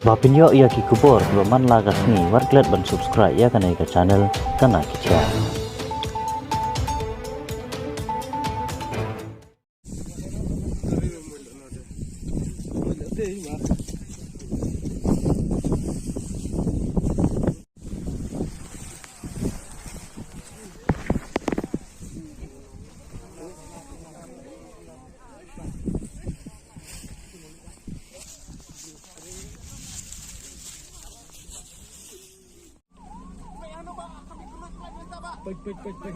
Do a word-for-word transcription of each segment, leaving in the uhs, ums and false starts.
Ba pynïoh ïa ki khubor kiba man la ka sngi, wat klet ban subscribe ïa kane ka channel Kana Ki Jaiñ. Peit, peit, peit, peit.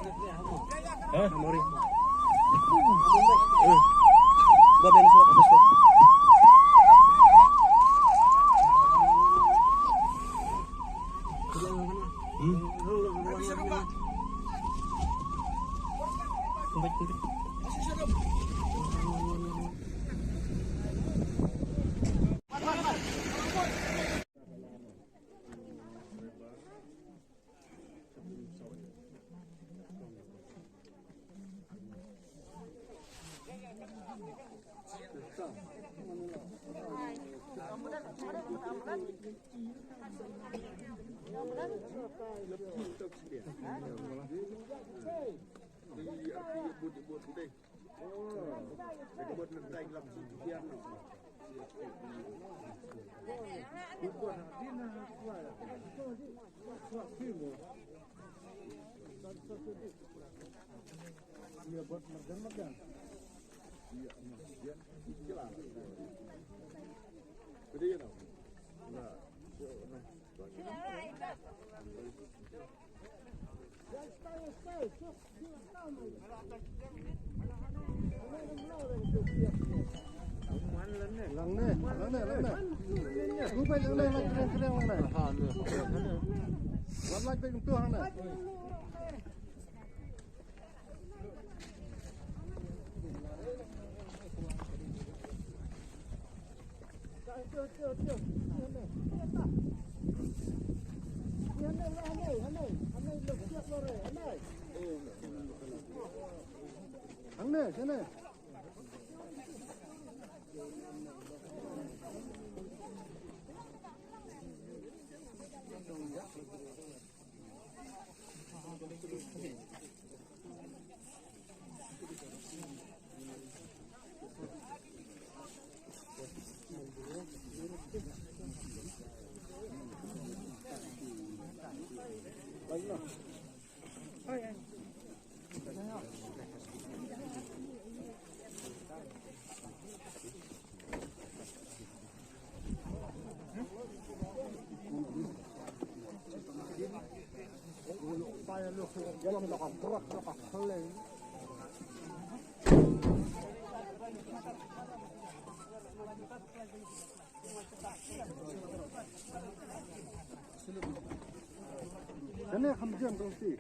Hah? Mori. Eh. Buat dia surat habis tu. Hmm? Peit, peit. Lang ne, lang ne, lang ne. Dubai lang ne, lang kren, kren lang ne. Wan lang pek tu lang ne. Hangne, sini. Kane kham jem dong si.